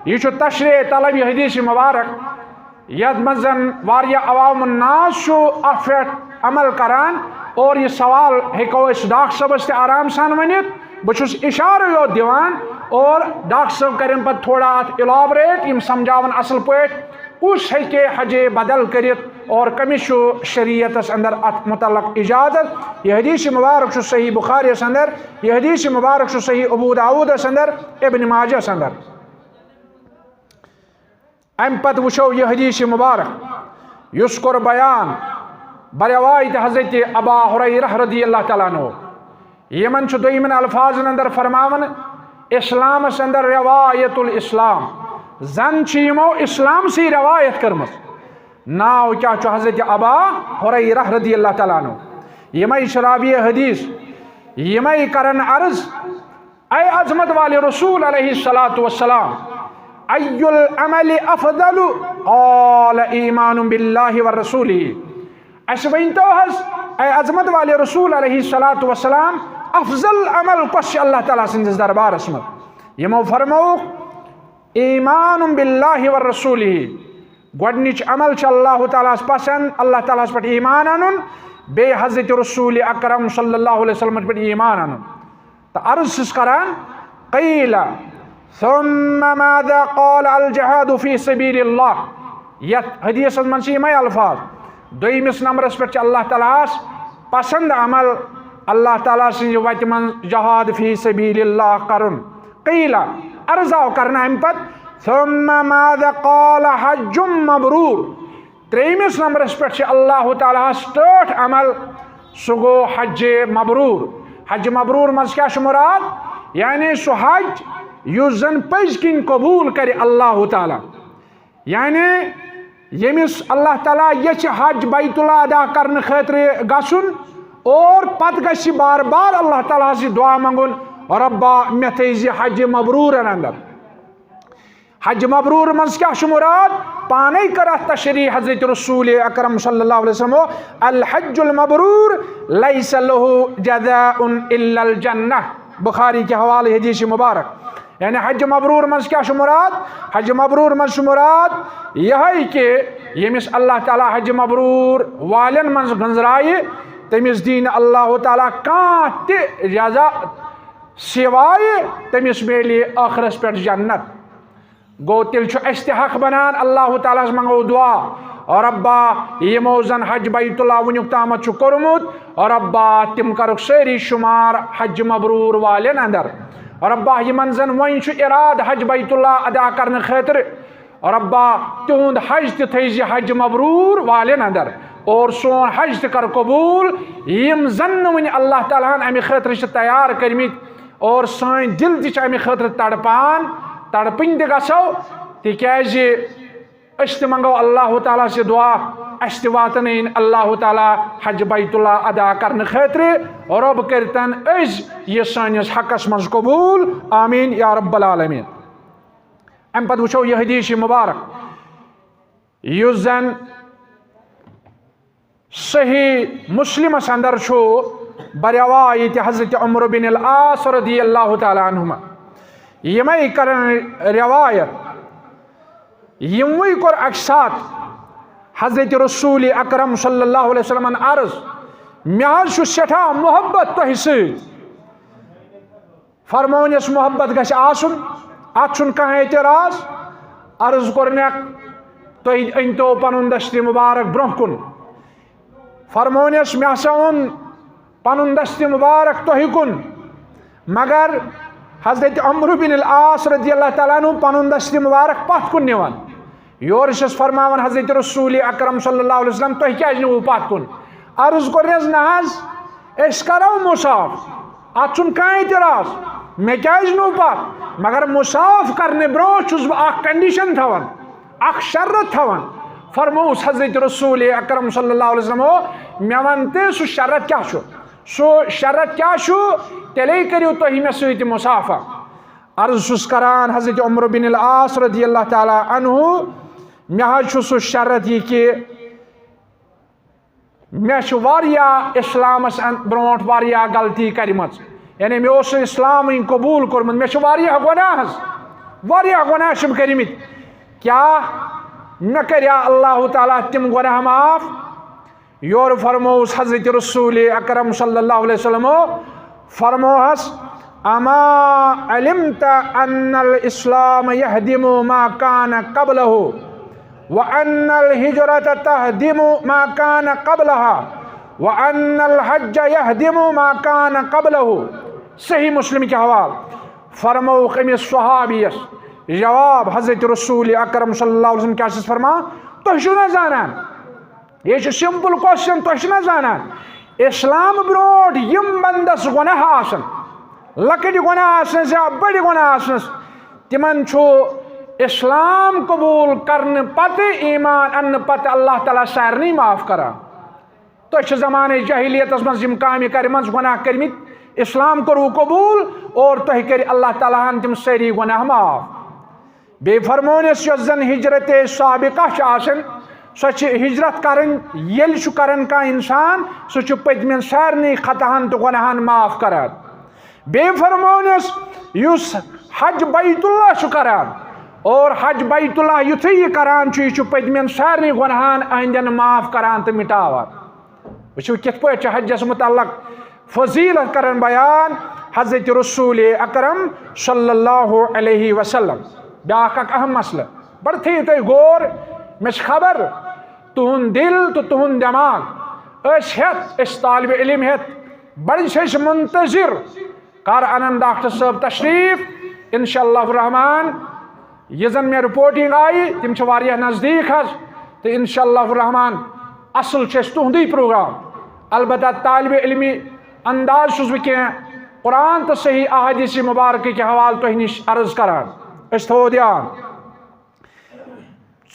یہِ چھُ تشریح طلب یہِ حدیث مبارک، یتھ منٛز زن واریاہ عوام الناس چھُ اتھ پٮ۪ٹھ عمل کران، اور یہِ سوال ہیٚکو أسۍ ڈاکٹر صٲبس تہِ آرام سان ؤنِتھ۔ بہٕ چھُس اشارٕ یوت دِوان، اور ڈاکٹر صٲب کرن پتہٕ تھوڑا اتھ elaborate، یِم سمجھاون اصل پٲٹھۍ۔ کُس ہیٚکہِ حجے بدل کٔرِتھ اور کٔمِس چھُ شریعتس اندر اتھ متعلق اجازت؟ یہِ حدیث مبارک چھُ صحیح بخاریس اندر، یہِ حدیث مبارک چھُ صحیح ابو داؤدس اندر، ابن ماجہس اندر۔ امہِ پتہٕ وٕچھو یہِ حدیث مبارک، یُس کوٚر بیان برواید حضرت ابا ہریرہ رضی اللہ تعالیٰ عنہ۔ یِمن چھُ دوٚیمٮ۪ن الفاظن اندر فرماوان، اسلامس اندر روایت الاسلام، زن چھِ یِمو اسلام سی روایت کٔرمٕژ۔ ناو کیٛاہ چھُ؟ حضرت ابا ہریرہ رضی اللہ تعالیٰ عنہ۔ یِمے چھِ راوی حدیث، یِمے کرن عرض، اے عظمت والے رسول علیہ الصلوۃ والسلام، ای العمل افضل؟ قال ایمان باللہ ورسولہ۔ اسہِ ؤنۍ تو حظ، اے عظمت والے رسول علیہ الصلوۃ والسلام، افضل عمل کۄس چھِ اللہ تعالیٰ سٕنٛدِس دربارس منٛز؟ یِمو فرمووُکھ، ایمان باللہ ورسولہ۔ گۄڈنِچ عمل چھِ اللہ تعالیٰ ہس پسند، اللہ تعالیٰ ہس پٮ۪ٹھ ایمان انُن، بیٚیہِ حضرت رسول اکرم صلی اللہ علیہ وسلمس پٮ۪ٹھ ایمان انُن۔ تہٕ عرض چھِس کران، قیل، ثم ماذا؟ قال الجہاد فی سبیل اللہ۔ یتھ حدیثس منٛز چھِ یِمے الفاظ۔ دوٚیمِس نمبرس پٮ۪ٹھ چھِ اللہ تعالیٰ ہس پسند عمل، اللہ تعالیٰ سٕنٛزِ وتہِ منٛز جہاد فی سبیل اللہ کرُن۔ قیل، عرض آو کرنہٕ امہِ پتہٕ، ثم ماذا؟ قال حج مبرور۔ ترٛیٚیمِس نمبرس پٮ۪ٹھ چھِ اللہ تعالیٰ ہس ٹٲٹھ عمل، سُہ گوٚو حج مبرور۔ حج مبرور منٛز کیٛاہ چھُ مراد؟ یعنی سُہ حج یُس زن پٔزۍ کِنۍ قبوٗل کرِ اللہ تعالیٰ۔ یعنی ییٚمِس اللہ تعالیٰ یژھِ حج بیت اللہ ادا کرنہٕ خٲطرٕ گژھُن، اور پتہٕ گژھِ بار بار اللہ تعالیٰ ہس یہِ دعا منٛگُن، "رۄبا، مےٚ تھٲیزِ حج مبروٗرن اندر۔" حج مبروٗر منٛز کیٛاہ چھُ مُراد؟ پانے کٔر اتھ تشریح حضرت رسول اکرم صلی اللہ علیہ وسلم، "الحج المبرور لیس لہ جزاء الا الجنہ"، بخاری کہِ حوالہٕ حدیث مبارک۔ یعنی حج مبروٗر منٛز کیٛاہ چھُ مُراد؟ حج مبروٗر منٛز چھُ مُراد یِہوٚے کہِ ییٚمِس اللہ تعالیٰ حج مبروٗر والٮ۪ن منٛز گٔنٛزرایہِ، تٔمِس دِیہِ نہٕ اللہ تعالیٰ کانٛہہ تہِ جزا، سوائے تٔمِس میلہِ ٲخرس پٮ۪ٹھ جنت۔ گوٚو، تیٚلہِ چھُ اَسہِ تہِ حق بنان، اللہ تعالیٰ ہس منٛگو دعا، "رۄبا، یِمو زن حج بیت اللہ وُنیُک تامتھ چھُ کوٚرمُت، رۄبا، تِم کرُکھ سٲری شُمار حج مبروٗر والٮ۪ن اندر۔ رۄبا، یِمن زن وۄنۍ چھُ ارادٕ حج بیت اللہ ادا کرنہٕ خٲطرٕ، رۄبا، تِہُنٛد حج تہِ تھٲیزِ حج مبروٗر والٮ۪ن اندر، اور سون حج تہِ کر قبوٗل، یِم زن نہٕ وُنہِ اللہ تعالیٰ ہن امہِ خٲطرٕ چھِ تیار کٔرمٕتۍ، اور سٲنۍ دِل تہِ چھِ امہِ خٲطرٕ تڑپان، تڑپٕنۍ تہِ گژھو، تِکیازِ أسۍ تہِ منٛگو اللہ تعالیٰ ہس یہِ دعا، اَسہِ تہِ واتنٲیِن اللہ تعالیٰ حج بیت اللہ ادا کرنہٕ خٲطرٕ، رۄب کٔرتن أسۍ یہِ سٲنِس حقس منٛز قبوٗل، آمین یا رب العالمین۔" امہِ پتہٕ وٕچھو یہِ حدیث مبارک، یُس زن صحیح مسلمس اندر چھُ، بروایت حضرت عمرو بن العاص رضی اللہ تعالیٰ عنہما۔ یِمے کرن روایت، یِموٕے کوٚر اکہِ ساتہٕ حضرت رسول اکرم صلی اللہ علیہ وسلمن عرض، "مےٚ حظ چھُ سٮ۪ٹھاہ محبت تۄہہِ سۭتۍ۔" فرمونس، محبت گژھِ آسُن، اتھ چھُنہٕ کانٛہہ اعتراض۔ عرض کوٚرنکھ، "تُہۍ أنۍتو پنُن دستِ مبارک برونٛہہ کُن۔" فرمونس، "مےٚ ہسا اوٚن پنُن دستِ مبارک تۄہہِ کُن۔" مگر حضرت عمرو بن العاص رضی اللہ تعالیٰ عنہ پنُن دستِ مبارک پتھ کُن نِوان۔ یورٕ چھِس فرماوان حضرت رسول اکرم صلی اللہ علیہ وسلم، "تۄہہِ کیٛازِ نِوٕ پتھ کُن؟" عرض کوٚرنس، "نہ حظ، أسۍ کرو مصاف، اتھ چھُنہٕ کانٛہہ اعتراض، مےٚ کیٛازِ نِوٕ پتھ؟ مگر مصاف کرنہٕ برونٛہہ چھُس بہٕ اکھ condition تھاوان، اکھ شرط تھاوان۔" فرمووُس حضرت رسول اکرم صلی اللہ علیہ وسلمو، "مےٚ ون تہٕ سُہ شرط کیٛاہ چھُ؟ سُہ شرط کیٛاہ چھُ؟ تیٚلے کٔرِو تُہۍ مےٚ سۭتۍ مصافہ۔" عرض چھُس کران حضرت عمرو بن العاص رضی اللہ تعالیٰ عنہ، مےٚ حظ چھُ سُہ شرط یہِ کہِ مےٚ چھُ واریاہ اسلامس ان-، برونٛٹھ واریاہ غلطی کٔرمٕژ، یعنی مےٚ اوس نہٕ اسلامٕے قبوٗل کوٚرمُت، مےٚ چھِ واریاہ گۄناہ حظ، واریاہ گۄناہ چھِم کٔرمٕتۍ۔ کیٛاہ مےٚ کَریا اللہ تعالیٰ تِم گۄناہ معاف؟ یورٕ فرمووُس حضرت رسول اکرم صلی اللہ علیہ وسلمو، فرمووہس، "اما علمت ان الاسلام یہدم ما کان قبلہ، وان الہجرت تہدم ما کان قبلہا، وان الحج یہدم ما کان قبلہ۔" صحیح مسلم کہِ حوالہٕ۔ فرمووُکھ أمِس صحابیَس جواب، حضرت رسول اکرم صلی اللہ علیہ وسلم کیٛاہ چھِس فرمان؟ تُہۍ چھِو نہ زانان؟ یہِ چھُ simple question، تۄہہِ چھُو نہ زانان؟ اسلام برونٛٹھ یِم بندس گۄناہ آسن، لۄکٕٹۍ گۄناہ آسنس یا بٔڑۍ گۄناہ آسنس، تِمن چھُ اسلام قبوٗل کرنہٕ پتہٕ، ایمان اننہٕ پتہٕ اللہ تعالیٰ سارنٕے معاف کران۔ تۄہہِ چھِ زمانہٕ جاہلیتس منٛز یِم کامہِ کرِمژٕ، گۄناہ کٔرمٕتۍ، اسلام کوٚروٕ قبوٗل اور تۄہہِ کٔرۍ اللہ تعالیٰ ہن تِم سٲری گۄناہ معاف۔ بیٚیہِ فرمونس، یۄس زن ہجرت سابقہ چھِ آسان، سۄ چھِ ہجرت کرٕنۍ، ییٚلہِ چھُ کران کانٛہہ انسان، سُہ چھُ پٔتمٮ۪ن سارنٕے خطاہن تہٕ گۄناہن معاف کران۔ بیٚیہِ فرمونس، یُس حج بیت اللہ چھُ کران اور حج بیت اللہ یُتھُے یہِ کران چھُ، یہِ چھُ پٔتمٮ۪ن سارنٕے گۄناہن أہنٛدٮ۪ن معاف کران تہٕ مٹاوان۔ وٕچھِو کِتھ پٲٹھۍ چھُ حجس متعلق فضیلت کران بیان حضرت رسول اکرم صلی اللہ علیہ وسلم۔ بیٛاکھ اکھ اہم مسلہٕ، بڑٕ تھٲیِو تُہۍ غور، مےٚ چھِ خبر تُہُنٛد دِل تہٕ تُہُنٛد دٮ۪ماغ، أسۍ ہٮ۪تھ، أسۍ طالب علم ہٮ۪تھ، بڑٕ چھِ أسۍ منتظر کر انن ڈاکٹر صٲب تشریف؟ انشاءاللہ الرحمن، یہِ زن مےٚ رپورٹنگ آیہِ، تِم چھِ واریاہ نزدیٖک حظ، تہٕ انشاءاللہ الرحمن، اصل چھُ اَسہِ تُہُنٛدُے پروگرام۔ البتہ طالب علمی انداز چھُس بہٕ کینٛہہ قرآن تہٕ صحیح احادیث مبارکہ کہِ حوالہٕ تۄہہِ نِش عرض کران۔ أسۍ تھاوو دھیان۔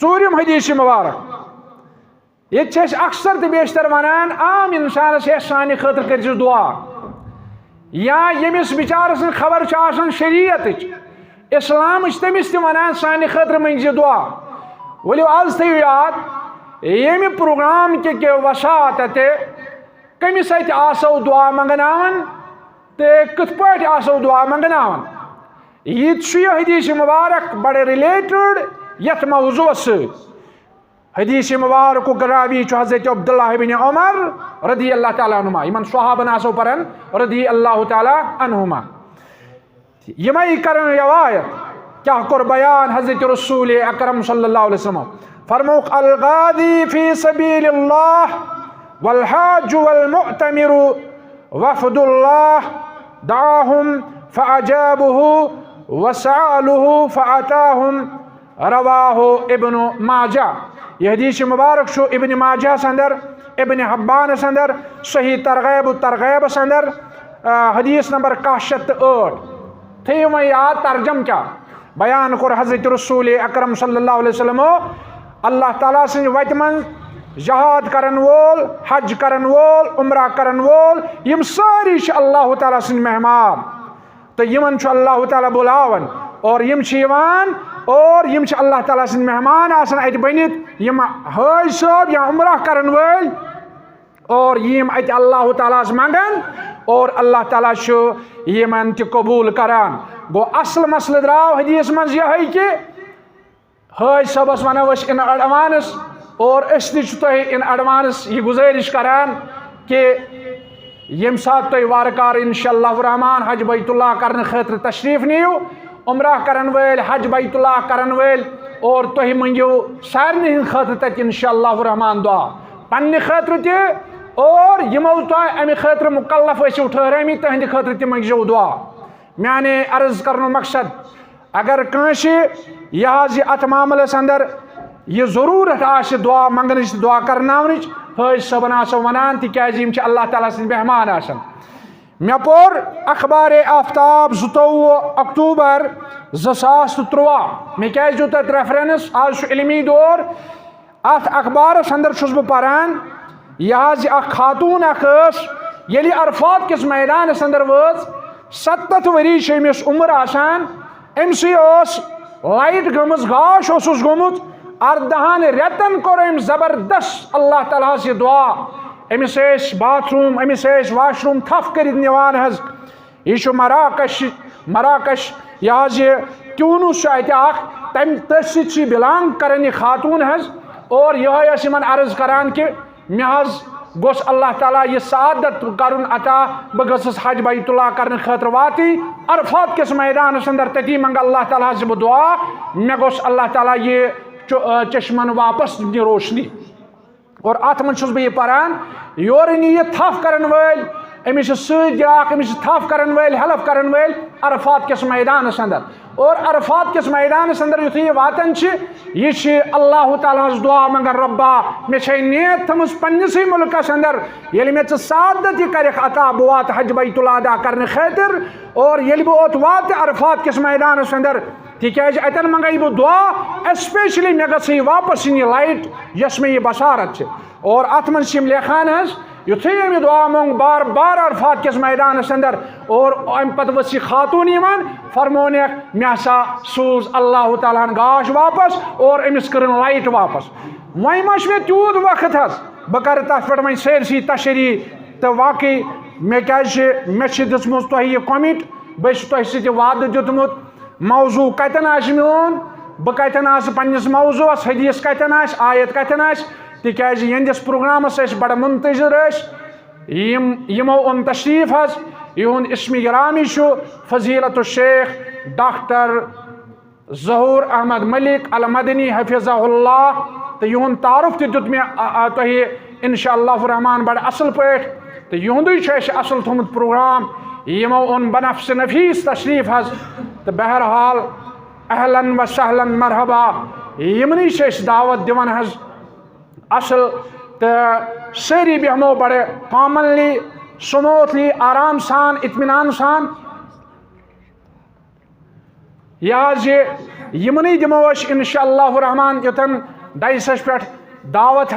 ژوٗرِم حدیث مبارک۔ ییٚتہِ چھِ أسۍ اکثر تہٕ بیشتر ونان، عام انسانس ہیٚس سانہِ خٲطرٕ کٔرۍ زِ دعا، یا ییٚمِس بِچارٕ سٕنٛز خبر چھِ آسان شریعتٕچ، اسلامٕچ، تٔمِس تہِ ونان، سانہِ خٲطرٕ مٔنٛگۍ زِ دعا۔ ؤلِو از تھٲیِو یاد، ییٚمہِ پروگرام کہِ کہِ وساطت تہِ کٔمِس اَتہِ آسو دعا منٛگناوان تہٕ کِتھ پٲٹھۍ آسو دعا منٛگناوان۔ یہِ تہِ چھُ یہِ حدیث مبارک بڑٕ related یتھ موضوعس سۭتۍ۔ حدیث مبارکُک راوی چھُ حضرت عبداللہ ابن عمر رضی اللہ تعالیٰ عنہما، یِمن صحابن آسو پران رضی اللہ تعالیٰ عنہما۔ یِمے کرن روایت۔ کیٛاہ کوٚر بیان حضرت رسول اکرم صلی اللہ علیہ وسلم؟ فرموک، الغازی فی سبیل اللہ والحاج والمعتمر وفد اللہ دعاہم فاجابہ وسألہ فاتاہم، رواہ ابن ماجہ۔ یہ حدیث مبارک چھُ ابن ماجہس اندر، ابن حبانس اندر، صحیح ترغیب و ترغیبس اندر، آ، حدیث نمبر کاہ شیٚتھ تہٕ ٲٹھ۔ تھٲیِو وۄنۍ یاد ترجم کیٛاہ بیان کوٚر حضرت رسول اکرم صلی اللہ علیہ وسلم۔ اللہ تعالیٰ سٕنٛزِ وتہِ منٛز جہاد کرن وول، حج کرن وول، عمرہ کرن وول، یِم سٲری چھِ اللہ تعالیٰ سٕنٛدۍ مہمان۔ تہٕ یِمن چھُ اللہ تعالیٰ بُلاوان اور یِم چھِ یِوان اور یِم چھِ اللہ تعالیٰ سٕنٛدۍ مہمان آسان اَتہِ بٔنِتھ۔ یِم حٲج صٲب یا عمرہ کرن وٲلۍ اور یِم اَتہِ اللہ تعالیٰ ہس منٛگان اور اللہ تعالیٰ چھُ یِمن تہِ قبوٗل کران۔ گوٚو، اصل مسلہٕ درٛاو حدیث منٛز یِہوٚے کہِ حٲج صٲبس ونو أسۍ in advance، اور أسۍ تہِ چھِ تۄہہِ in advance یہِ گُزٲرِش کران کہِ ییٚمہِ ساتہٕ تُہۍ وارٕ کارٕ انشاءاللہ الرحمن حج بیت اللہ کرنہٕ خٲطرٕ تشریف نِیِو، عمرہ کرن وٲلۍ، حج بیت اللہ کرن وٲلۍ، اور تُہۍ مٔنگِو سارنٕے ہٕنٛدِ خٲطرٕ تتہِ انشاءاللہ الرحمن دعا، پننہِ خٲطرٕ تہِ، اور یِمو تۄہہِ امہِ خٲطرٕ مکلف ٲسِو ٹھہرٲمٕتۍ، تِہنٛدِ خٲطرٕ تہِ مٔنگزیو دعا۔ میانہِ عرض کرنُک مقصد، اگر کٲنٛسہِ یہِ حظ یہِ اتھ معاملس اندر یہِ ضروٗرت آسہِ دعا منٛگنٕچ تہٕ دعا کرناونٕچ، حٲج صٲبن آسو ونان، تِکیازِ یِم چھِ اللہ تعالیٰ سٕنٛدۍ مہمان آسان۔ مےٚ پوٚر اخبار آفتاب زٕتووُہ اکتوبر زٕ ساس تہٕ تُرٛواہ۔ مےٚ کیازِ دیُت اتھ reference؟ آز چھُ علمی دور۔ اتھ اخبارس اندر چھُس بہٕ پران، یہِ حظ یہِ اکھ خاتون اکھ ٲس، ییٚلہِ عرفات کِس میدانس اندر وٲژ، ستتھ ؤری چھِ أمِس عمر آسان، أمۍ سٕے ٲس light گٔمٕژ، گاش اوسُس گوٚمُت، اردہن رٮ۪تن کوٚر أمۍ زبردست اللہ تعالیٰ ہس یہِ دعا۔ أمِس ٲسۍ bathroom، أمِس ٲسۍ washroom تھپھ کٔرِتھ نِوان حظ۔ یہِ چھُ مراکش، مراکش، یہِ حظ یہِ ٹیونس چھُ اتہِ اکھ، تمہِ تٔتھۍ سۭتۍ چھِ belong کران یہِ خاتون حظ۔ اور یِہوٚے ٲس یِمن عرض کران کہِ مےٚ حظ گوٚژھ اللہ تعالیٰ یہِ سعادت کرُن عطا، بہٕ گٔژھٕس حج بیت اللہ کرنہٕ خٲطرٕ واتٕنۍ۔ عرفات کِس میدانس اندر تٔتی منٛگہٕ اللہ تعالیٰ ہس زِ بہٕ دعا، مےٚ گوٚژھ اللہ تعالیٰ یہِ چ-، آ، چشمن واپس دِنہِ روشنی۔ اور اتھ منٛز چھُس بہٕ یہِ پران، یورٕ نِیہِ تھپھ کرن وٲلۍ، أمِس چھِ سۭتۍ گراکھ، أمِس چھِ تھپھ کرن وٲلۍ، help کرن وٲلۍ عرفات کِس میدانس اندر۔ اور عرفات کِس میدانس اندر یُتھُے یہِ واتان چھِ، یہِ چھِ اللہ تعالیٰ ہس دعا منٛگان، رۄبا، مےٚ چھے نیت تھٲمٕژ پننِسٕے مُلکس اندر، ییٚلہِ مےٚ ژٕ سعادت یہِ کرکھ عطا، بہٕ واتہٕ حج بیت اللہ ادا کرنہٕ خٲطرٕ۔ اور ییٚلہِ بہٕ اوٚت واتہٕ عرفات کِس میدانس اندر، تِکیازِ اتٮ۪ن منٛگے بہٕ دعا، especially مےٚ گژھِ یہِ واپس یِنۍ یہِ light، یۄس مےٚ یہِ بصارت چھِ۔ اور اتھ منٛز چھِ یِم لیکھان حظ، یُتھُے أمۍ یہِ دعا مۄنگ بار بار عرفات کِس میدانس اندر، اور امہِ پتہٕ ؤژھ یہِ خاتون یِوان، فرمونکھ، مےٚ ہسا سوٗز اللہ تعالیٰ ہن گاش واپس اور أمِس کٔرٕن light واپس۔ وۄنۍ ما چھُ مےٚ تیوٗت وقت حظ، بہٕ کرٕ تتھ پٮ۪ٹھ وۄنۍ سٲرسٕے تشریح۔ تہٕ واقعی مےٚ کیازِ چھِ، مےٚ چھِ دِژمٕژ تۄہہِ یہِ commit، بیٚیہِ چھُ تۄہہِ سۭتۍ یہِ وعدٕ دیُتمُت، موضوع کتٮ۪ن آسہِ میون، بہٕ کتٮ۪ن آسہٕ پننِس موضوعس، حدیث کتٮ۪ن آسہِ، آیت کتٮ۪ن آسہِ، تِکیازِ یِہنٛدِس پروگرامس ٲسۍ بڑٕ منتظر ٲسۍ۔ یِم، یِمو اوٚن تشریف حظ، یِہُنٛد اسم گرامی چھُ فضیلت الشیخ ڈاکٹر ظہور احمد ملک المدنی حفظہ اللہ، تہٕ یِہُنٛد تعارف تہِ دیُت مےٚ، آ، آ، تۄہہِ انشاء اللہ الرحمن بڑٕ اصل پٲٹھۍ، تہٕ یِہُنٛدُے چھُ اَسہِ اصل تھوٚمُت پروگرام۔ یِمو اوٚن بنفس نفیس تشریف حظ، تہٕ بہرحال اہلاً و سہلاً مرحبا، یِمنٕے چھِ أسۍ دعوت دِوان حظ۔ اصل، تہٕ سٲری بیٚہمو بڑٕ commonly، سموتھلی، آرام سان، اطمینان سان۔ یہِ حظ یہِ، یِمنٕے دِمو أسۍ انشاء اللہ الرحمن یوٚتن ڈایسس پٮ۪ٹھ دعوت۔